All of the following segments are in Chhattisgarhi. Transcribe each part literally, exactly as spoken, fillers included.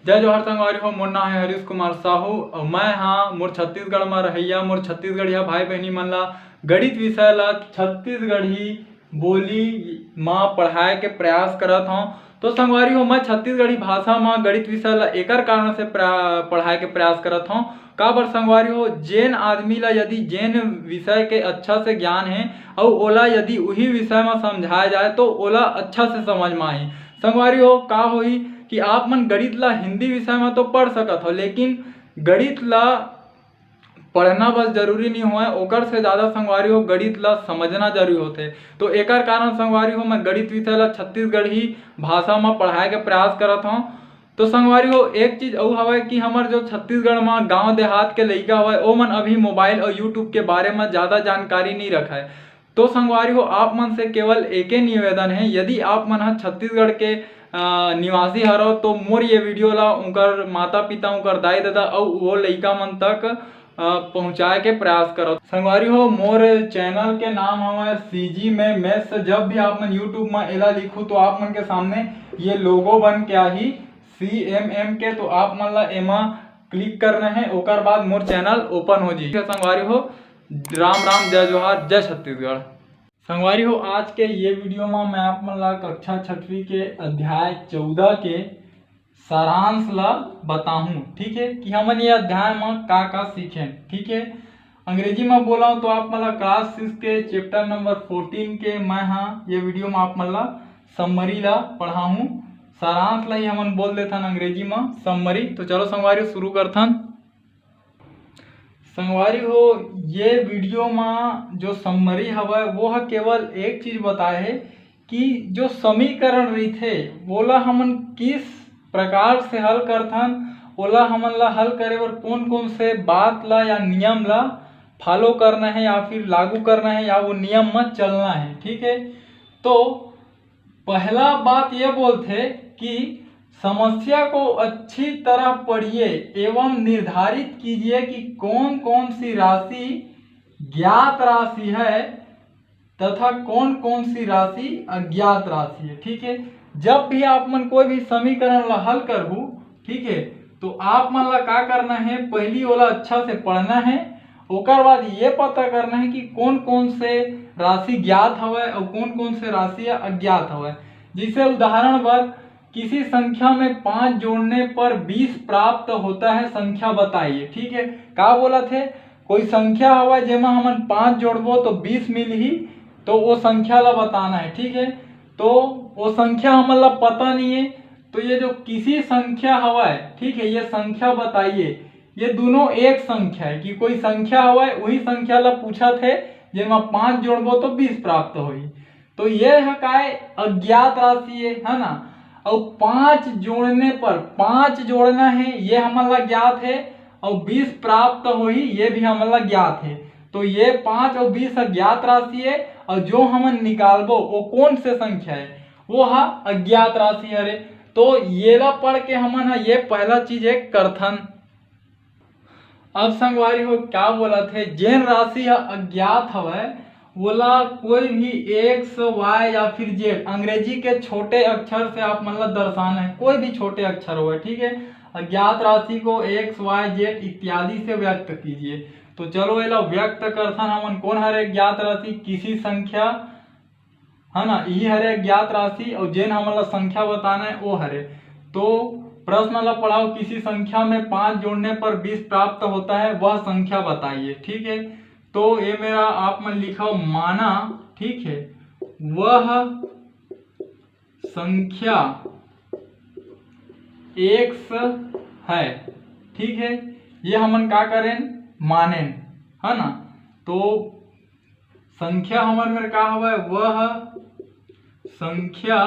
जय जोहार संगवारी हो, मोर नाम है हरीश कुमार साहू और मैं हाँ मोर छत्तीसगढ़ में रहैया, मोर छत्तीसगढ़िया भाई बहनी मन ला गणित विषय ला छत्तीसगढ़ी बोली मा पढ़ाए के प्रयास करत हौं। तो संगवारी हो, मैं छत्तीसगढ़ी भाषा मा गणित विषय ला एकर कारण से प्रा-, पढ़ाए के प्रयास करत हौं। काबर संगवारी हो, जेन आदमी ला यदि जेन विषय के अच्छा से ज्ञान है और ओला यदि उही विषय मा समझाया जाए तो ओला अच्छा से समझ मा आही। संगवारी हो, का होही कि आप मन गणित ला हिंदी विषय मा तो पढ़ सकत हो, लेकिन गणित ला पढ़ना बस जरूरी नहीं होय, ओकर से ज़्यादा संगवारी हो गणित ला समझना जरूरी होथे। तो एकर कारण संगवारी हो मैं गणित विषय ला छत्तीसगढ़ी भाषा मा पढ़ाए के प्रयास करत हौं। तो संगवारी हो, एक चीज अउ हवय कि हमर जो छत्तीसगढ़ मा गांव देहात के लइका हवय, ओमन अभी मोबाइल और YouTube के बारे मा ज़्यादा जानकारी नहीं रखय। तो संगवारी हो, आप मन से केवल एके निवेदन है, यदि आप मन ह छत्तीसगढ़ के, अ, निवासी हरव तो मोर ये वीडियो ला उनकर माता पिता, उनकर दाई ददा अउ वो लइका मन तक, अ, पहुँचाए के प्रयास करव। संगवारी हो, मोर चैनल के नाम हवय CG में Maths। जब भी आप मन YouTube में एला लिखू तो आप मन के सामने ये लोगो बन के आही CMM के, तो आप मन ला एमा क्लिक करना है, ओकर बाद मोर चैनल ओपन हो जाही। संगवारी हो, राम राम, जय जोहार, जय छत्तीसगढ़। संगवारी हो, आज के ये वीडियो में मैं आप मन ला कक्षा छठवीं के अध्याय चौदह के सारांश ला बताहूँ, ठीक है, कि हमन ये अध्याय में का का सीखेन, ठीक है। अंग्रेजी में बोला तो आप मन ला क्लास सिक्स के चैप्टर नंबर फोर्टीन के मैं हाँ ये वीडियो में आप मन ला समरी ला पढ़ाहूँ। सारांश ला ही हमन बोल देथन अंग्रेजी में समरी। तो चलो संगवारी हो, शुरू करथन। संगवारी हो, ये वीडियो मा जो समरी हवय वो ह केवल एक चीज बताए हे कि जो समीकरण रहिथे वोला हमन किस प्रकार से हल करथन, ओला हमन ला हल करे बर कौन कौन से बात ला या नियम ला फॉलो करना है या फिर लागू करना है या वो नियम म चलना है, ठीक है। तो पहला बात ये बोलथे कि समस्या को अच्छी तरह पढ़िए एवं निर्धारित कीजिए कि कौन कौन सी राशि ज्ञात राशि है तथा कौन कौन सी राशि अज्ञात राशि है, ठीक है। जब भी आप मन कोई भी समीकरण ला हल करहू, ठीक है, तो आप मन ला का करना है, पहली ओला अच्छा से पढ़ना है, ओकर बाद ये पता करना है कि कौन कौन से राशि ज्ञात हवय और कौन कौन से राशि अज्ञात हवय। जैसे उदाहरण बर, किसी संख्या में पाँच जोड़ने पर बीस प्राप्त होता है, संख्या बताइए, ठीक है। का बोलत हे, कोई संख्या हवय जेमा हमन पाँच जोड़बो तो बीस मिलही, तो वो संख्या ला बताना है, ठीक है। तो वो संख्या हमन ला पता नहीं है, तो ये जो किसी संख्या हवय, ठीक है, ये संख्या बताइए, ये दोनों एक संख्या है कि कोई संख्या हवय, वही संख्या ला पूछत हे, जेमा पाँच जोड़बो तो बीस प्राप्त होही। तो ये ह काय, अज्ञात राशि है, है ना। और पाँच जोड़ने पर, पाँच जोड़ना है, ये हमन ला ज्ञात है, और बीस प्राप्त होही, ये भी हमन ला ज्ञात है। तो ये पाँच और बीस अज्ञात राशि है, और जो हमन निकालबो वो कौन से संख्या है, वो हा अज्ञात राशि हरे। तो ये ला पढ़ के हमन हा ये पहला चीज एक करथन। अब संगवारी हो, क्या बोलत हे, जेन राशि ह अज्ञात हवय, वोला कोई भी एक्स, वाई या फिर जेड, अंग्रेजी के छोटे अक्षर से आप मन ला दर्शाना है, कोई भी छोटे अक्षर होवय, ठीक है। अज्ञात राशि को एक्स, वाई, जेड इत्यादि से व्यक्त कीजिए। तो चलो, एला व्यक्त करथन हमन। कौन हरे अज्ञात राशि? किसी संख्या, है ना, यही हरे अज्ञात राशि, और जेन हमन ला संख्या बताना है वो हरे। तो प्रश्न ला पढ़ाओ, किसी संख्या में पाँच जोड़ने पर बीस प्राप्त होता है, वह संख्या बताइए, ठीक है। तो ये मेरा आप मन लिखो माना, ठीक है, वह संख्या एक्स है, ठीक है। ये हमन का करेन, मानेन, है ना। तो संख्या हमर मेर का हवय, वह संख्या,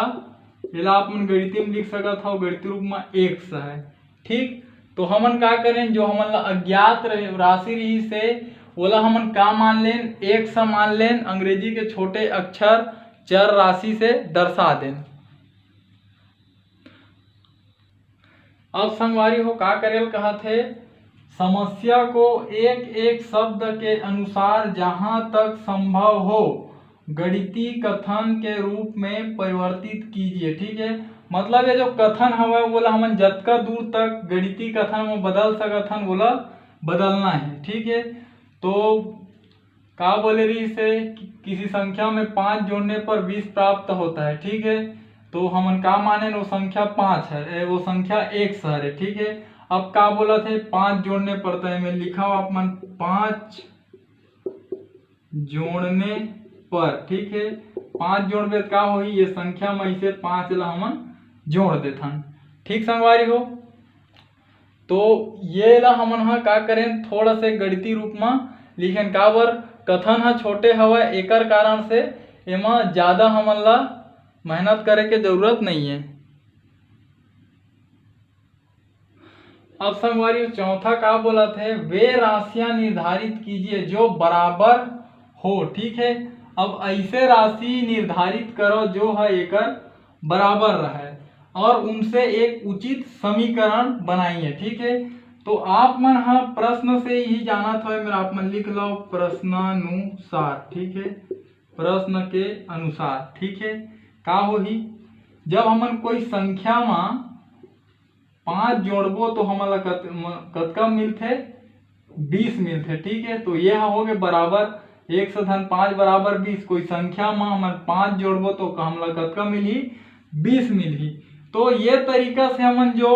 एला आप मन गणिती में लिख सकत हव, गणितीय रूप में एक्स है, ठीक। तो हमन का करेन, जो हमन ला अज्ञात रहे, राशि रहिस हे, ओला हमन का मान लेन, एक्स मान लेन, अंग्रेजी के छोटे अक्षर चर राशि से दर्शा देन। अब संगवारी हो, का करेल कहत हे, समस्या को एक एक शब्द के अनुसार जहाँ तक संभव हो गणितीय कथन के रूप में परिवर्तित कीजिए। ठीक है, मतलब ये जो कथन हवय, वोला हमन जतका दूर तक गणितीय कथन में बदल सकत हन, वोला बदलना है। ठीक है, तो का बोले रहिस हे कि किसी संख्या में पाँच जोड़ने पर बीस प्राप्त होता है। ठीक है, तो हमन का माने, वो संख्या पाँच है, ए, वो संख्या एक्स हरे। ठीक है, अब का बोलत हे, पाँच जोड़ने पर, तो एमे लिखा हो आप मन, पाँच जोड़ने पर। ठीक है, पाँच जोड़बे त का होही, ये संख्या में इसे पाँच ला हमन जोड़ देथन। ठीक संगवारी हो, तो ये ला हमन ह का करेन, थोड़ा से गणितीय रूप म लिखेन। काबर, कथन ह छोटे हवय, एकर कारण से एमा ज़्यादा हमन ला मेहनत करे के जरूरत नहीं है। अब संगवारी, चौथा का बोलत हे, वे राशियां निर्धारित कीजिए जो बराबर हो। ठीक है, अब ऐसे राशि निर्धारित करो जो है एकर बराबर रहे और उनसे एक उचित समीकरण बनाइए। ठीक है, तो आप मन ह प्रश्न से ही जानत हो, मेरा आप मन लिख लो प्रश्नानुसार। ठीक है, प्रश्न के अनुसार। ठीक है, का होही, जब हमन कोई संख्या मा पाँच जोड़बो तो हमन ला कत-, म-, कतका मिलथे? बीस मिलथे। ठीक है, तो ये ह हो गए बराबर, एक्स धन पाँच बराबर बीस। कोई संख्या म हमन पाँच जोड़बो तो हमन ला कतका मिलही? बीस मिलही। तो ये तरीका से हमन जो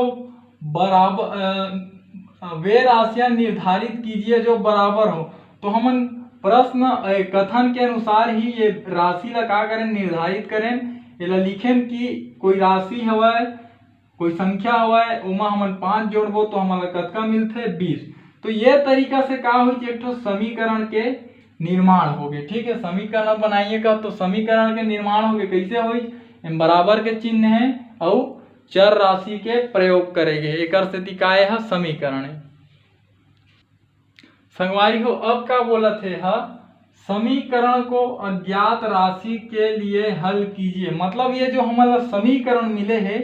बराबर, अ, अ, वे राशियां निर्धारित कीजिए जो बराबर हो, तो हमन प्रश्न, अ, कथन के अनुसार ही ये राशि ला का करें, निर्धारित करें। एला लिखेन कि कोई राशि हवय, कोई संख्या हवय, ओमा हमन पाँच जोड़बो तो हमन ला कतका मिलथे? बीस। तो ये तरीका से का होही, एक ठो समीकरण के निर्माण होगे। ठीक है, समीकरण बनाइए का, तो समीकरण के निर्माण होगे। कैसे होही? एम बराबर के चिन्ह है अउ चर राशि के प्रयोग करेगे, एकर सेती का ये ह समीकरण है। संगवारी हो, अब का बोलत हे ह, समीकरण को अज्ञात राशि के लिए हल कीजिए। मतलब ये जो हमन ला समीकरण मिले हे,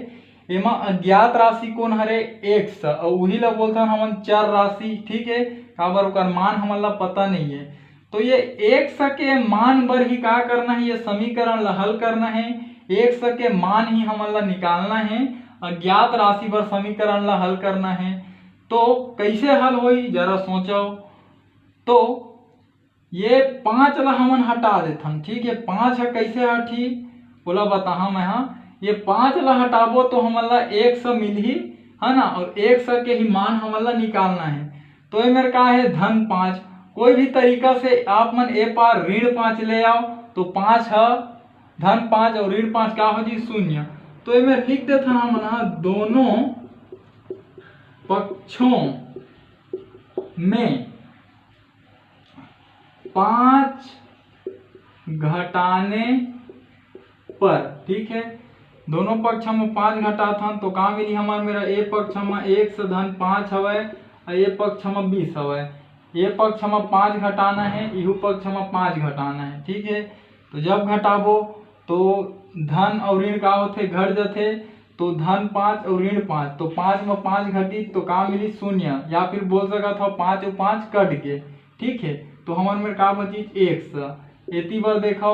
एमा अज्ञात राशि कौन हरे? एक्स, अउ उही ला बोलथन हमन चर राशि। ठीक है, काबर ओकर मान हमन ला पता नहीं है। तो ये एक्स के मान बर ही का करना है? ये समीकरण ला हल करना है, एक्स के मान ही हमन ला निकालना है, अज्ञात राशि बर समीकरण ला हल करना है। तो कैसे हल होई, जरा सोचो। तो ये पाँच ला हमन हटा देथन। ठीक है, पाँच ह कैसे हटही, ओला बताहा मैं हा। ये पाँच ला हटाबो तो हमन ला एक्स मिलही, है ना, और एक्स के ही मान हमन ला निकालना है। तो ये मेर का है, धन पाँच। कोई भी तरीका से आप मन ए पार ऋण पाँच ले आओ, तो पाँच ह, धन पाँच और ऋण पाँच का हो जी? शून्य। तो ये मेर लिख देथन हमन ह, दोनों पक्षों में पाँच घटाने पर। ठीक है, दोनों पक्ष में पाँच घटाथन तो का मिली हमर मेरा? ए पक्ष में एक्स धन पाँच हवय, अउ ए पक्ष में बीस हवय। ए पक्ष में पाँच घटाना है, इहू पक्ष में पाँच घटाना है। ठीक है, तो जब घटाबो तो धन और ऋण का होथे? घट जथे। तो धन पाँच और ऋण पाँच, तो पाँच में पाँच घटी तो का मिली? शून्य। या फिर बोल सकत हो पाँच और पाँच कट के। ठीक है, तो हमर में का बचिस? एक्स। एती बर देखो,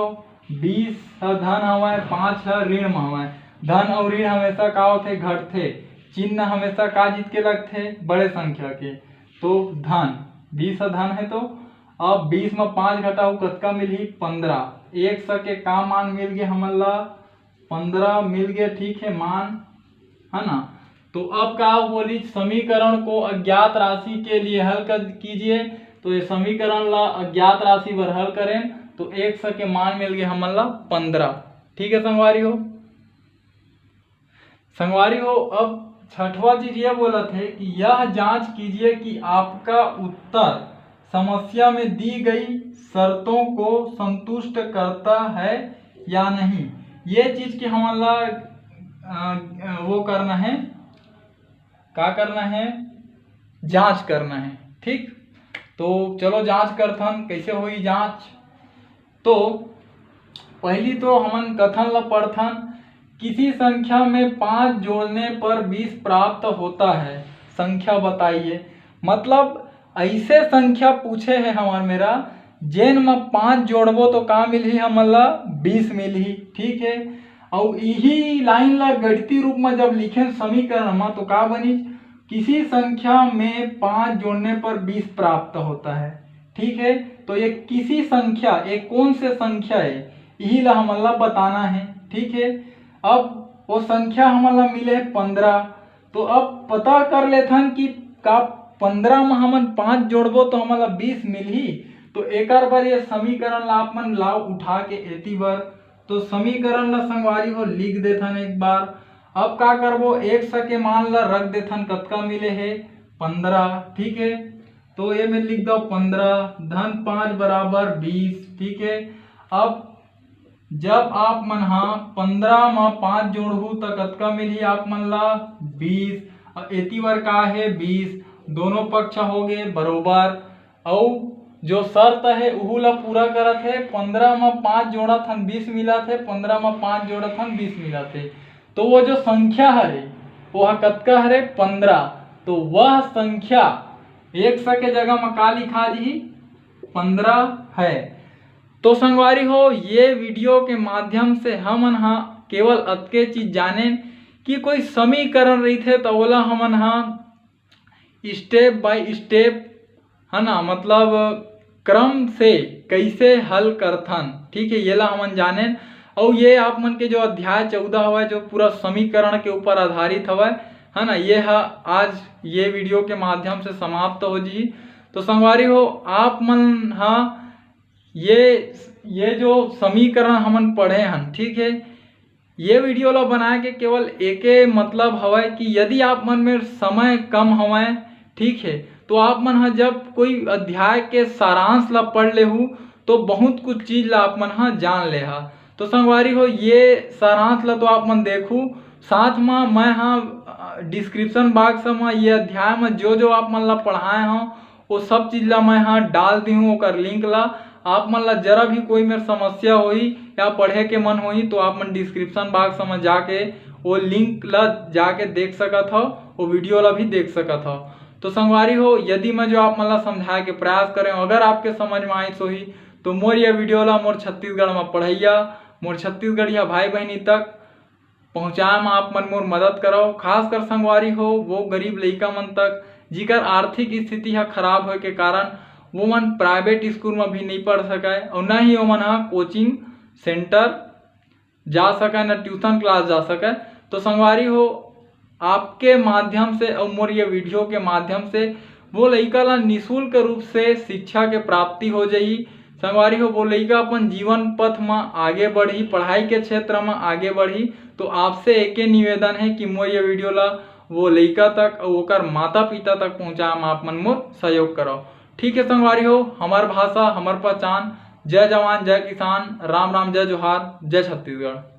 बीस ह धन हवय, पाँच ह ऋण म हवय। धन और ऋण हमेशा का होथे? घटथे। चिन्ह हमेशा का जीत के लगथे? बड़े संख्या के। तो धन, बीस ह धन है, तो अब बीस में पाँच घटाहू, कतका मिलही? पन्द्रह। एक्स के का मान मिल गे हमन ला? पन्द्रह मिल गे। ठीक है, मान, है ना। तो अब का बोली, समीकरण को अज्ञात राशि के लिए हल कर कीजिए। तो ये समीकरण ला अज्ञात राशि बर हल करें तो एक्स के मान मिल गे हमन ला पन्द्रह। ठीक है संगवारी हो, संगवारी हो, अब छठवां चीज ये बोलत है कि यह जांच कीजिए कि आपका उत्तर समस्या में दी गई शर्तों को संतुष्ट करता है या नहीं। ये चीज के हमन ला, अ, अ, वो करना है, का करना है? जांच करना है। ठीक, तो चलो जांच करथन, कैसे होई जांच। तो पहली तो हमन कथन ला पढ़थन, किसी संख्या में पाँच जोड़ने पर बीस प्राप्त होता है, संख्या बताइए। मतलब ऐसे संख्या पूछे है हमर मेरा, जेन म पाँच जोड़बो तो का मिलही हमन ला? बीस मिलही। ठीक है, अउ इही लाइन ला गणितीय रूप म जब लिखेन समीकरण म तो का बनिस? किसी संख्या में पाँच जोड़ने पर बीस प्राप्त होता है। ठीक है, तो ये किसी संख्या, ये कौन से संख्या है, यही ला हमन ला बताना है। ठीक है, अब वो संख्या हमन ला मिले है पंद्रह, तो अब पता कर लेथन कि का पंद्रह म हमन पाँच जोड़बो तो हमन ला बीस मिलही। तो एकर बर ये समीकरण ला आप मन लाओ उठा के एती बर, तो समीकरण ला संगवारी हो लिख देथन एक बार। अब का करबो, एक सके मान ला रख देथन, कतका मिले हे? पंद्रह। ठीक है, तो ये में लिख दो पंद्रह धन पाँच बराबर बीस। ठीक है, अब जब आप मन हा पंद्रह म पाँच जोड़हू त कतका मिलही आप मन ला? बीस। अउ एती बर का हे? बीस। दोनों पक्ष हो गए बरोबर। अउ जो शर्त हे उहू ला पूरा करत हे, पंद्रह म पाँच जोड़त हन बीस मिलत हे, पंद्रह म पाँच जोड़त हन बीस मिलत हे। तो वो जो संख्या हरे, वो ह कतका हरे? पंद्रह। तो वह संख्या एक सके जगह म का लिखा दिही? पंद्रह है। तो संगवारी हो, ये वीडियो के माध्यम से हमन हा केवल अतके चीज जानेन कि कोई समीकरण रहिथे त ओला हमन हा step by step, है ना, मतलब क्रम से कैसे हल करथन। ठीक है, ये ला हमन जानेन। अउ ये आप मन के जो अध्याय चौदह हवय, जो पूरा समीकरण के ऊपर आधारित हवय, है ना, ये हा आज ये वीडियो के माध्यम से समाप्त हो जी। तो संगवारी हो, आप मन हा ये ये जो समीकरण हमन पढ़े हन, ठीक है, ये वीडियो ला बनाए के केवल एके मतलब हवय कि यदि आप मन में समय कम हवय, ठीक है, तो आप मन ह जब कोई अध्याय के सारांश ला पढ़ लेहू, तो बहुत कुछ चीज ला आप मन ह जान लेहा। तो संगवारी हो, ये सारांश ला तो आप मन देखू, साथ म मैं ह डिस्क्रिप्शन बॉक्स म ये अध्याय म जो जो आप मन ला पढ़ाए हव, वो सब चीज ला मैं ह डाल दिहूँ, ओकर लिंक ला। आप मन ला जरा भी कोई मेर समस्या होही या पढ़े के मन होही, तो आप मन डिस्क्रिप्शन बॉक्स म जाके वो लिंक ला जाके देख सकत हव, वो वीडियो ला भी देख सकत हव। तो संगवारी हो, यदि मैं जो आप मन ला समझाए के प्रयास करे हव, अगर आपके समझ में आइस होही, तो मोर ये वीडियो ला मोर छत्तीसगढ़ म पढ़इया, मोर छत्तीसगढ़िया भाई बहिनी तक पहुँचाए म आप मन मोर मदद करव। खासकर संगवारी हो, वो गरीब लइका मन तक, जिकर आर्थिक स्थिति ह खराब होए के कारण वो मन प्राइवेट स्कूल म भी नइ पढ़ सकय अउ न ही ओमन ह कोचिंग सेंटर जा सकय, न ट्यूशन क्लास जा सकय। तो संगवारी हो, आपके माध्यम से अउ मोर ये वीडियो के माध्यम से वो लइका ला निशुल्क रूप से शिक्षा के प्राप्ति हो जाही। संगवारी हो, वो लइका अपन जीवन पथ म आगे बढ़ही, पढ़ाई के क्षेत्र म आगे बढ़ही। तो आपसे एके निवेदन है कि मोर ये वीडियो ला वो लइका तक अउ ओकर माता पिता तक पहुँचाए म आप मन मोर सहयोग करव। ठीक है संगवारी हो, हमर भाषा, हमर पहचान। जय जवान, जय किसान, राम राम, जय जोहार, जय छत्तीसगढ़।